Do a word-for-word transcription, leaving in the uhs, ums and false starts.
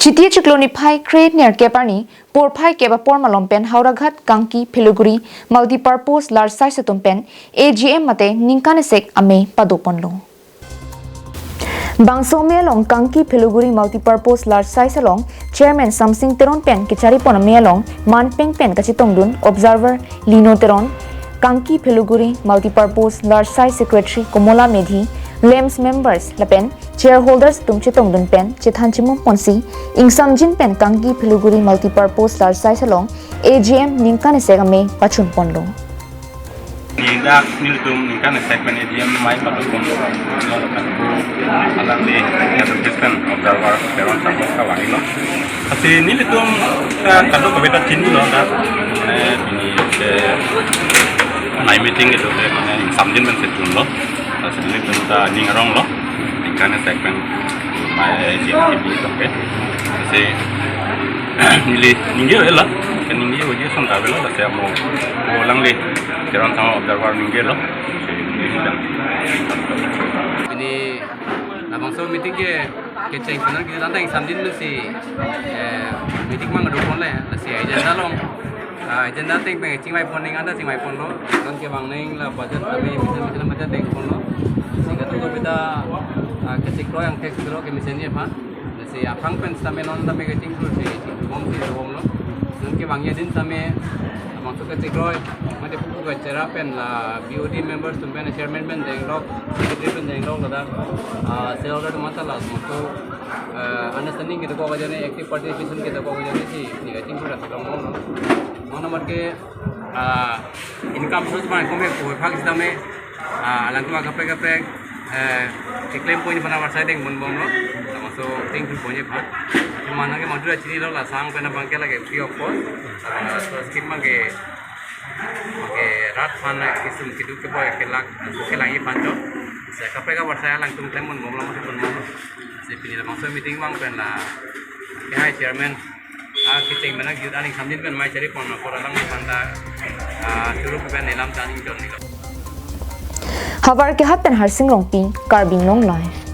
Chiti chiklo niphai kre nerkep arni porphai kep apor malom pen Howraghat Kangki Pheliguri Multipurpose Large Size atum pen A G M mate ningkan esek amei padoponlo. Bangso amei along Kangki Pheliguri Multipurpose Large Size along Chairman Samsing Teron pen kecharipon amei along manpeng pen kachetongdun Observer Lino Teron, Kangki Pheliguri Multipurpose Large Size Secretary Komola Medhi, LAMPS members lapen shareholders atum chetongdun pen chethan chimum ponsi ingsamjin pen Kangki Pheliguri Multipurpose Large Size along A G M ningkan esek amei pachunponlo. Ni dak nelitum ningkan esek pen A G M amei padoponlo, alangli Assistant Observer Teron Sangma kavanglo. Lasi nelitum ta kadokave ta chinilo dak, eh, pini, eh, amei meeting itu ke mane ingsamjin pen si chunlo. Lasi nelitum ta ning aronglo. Ningkan esek pen amei A G M kebi tangte. Lasi neli ningje ela, ke ningje oji son ta avelo, lasi amo, mo alangli Teron Sangma Observer ningjelo. Lasi neli bilang. Pini labangso meeting ke kecheng pen nangkejut an ta ingsamjin pensi, eh, meeting mang kedoponle, lasi agenda along, ah, agenda ateng pen chingvaipon ning an ta chingvaiponlo, non kevang ning la budget tame mesen mesen budget ateng ponlo, lasi kadokave ta, ah, kechekroi angthek lo kemesenji aphan, lasi aphrang pen sitame non tame kechingthur si, chingthur bomsi bomlo, non kevangji adin sitame, labangso kechekroi, mate pupu kachera pen la B O D members atum pen chairman pen denglok, secretary pen denglok ladak, ah, shareholder atum anta labangso, ah, understanding kedokok ajoine, active participation kedokok ajoine si, ni kachingthur si longlo. Mo number ke, ah, income source abang kome ko phak sitame, ah, alangtum akaprek kaprek, eh, keklem point aphan avarsai dengponbomlo. Labangso chingthur ponji aphan. Mane ke madu chinilo, la sang pen abang ke lake free of cost. Ah, so scheme abang ke, ke rat aphan kesung keduk keboi kelak, kelangji aphan to. Lasi akaprek avarsai alangtum klemponbomlo, masi ponbomlo. Lasi pini labangso meeting abang pen la kehai chairman, ah, kecheng pen nangkejut an ingsamjin pen amei charipon apor alang aphan ta, ah, churu pen nelam ta ningjon nilo. Howraghat pen Harsing Rongpi, Karbi Anglong Live.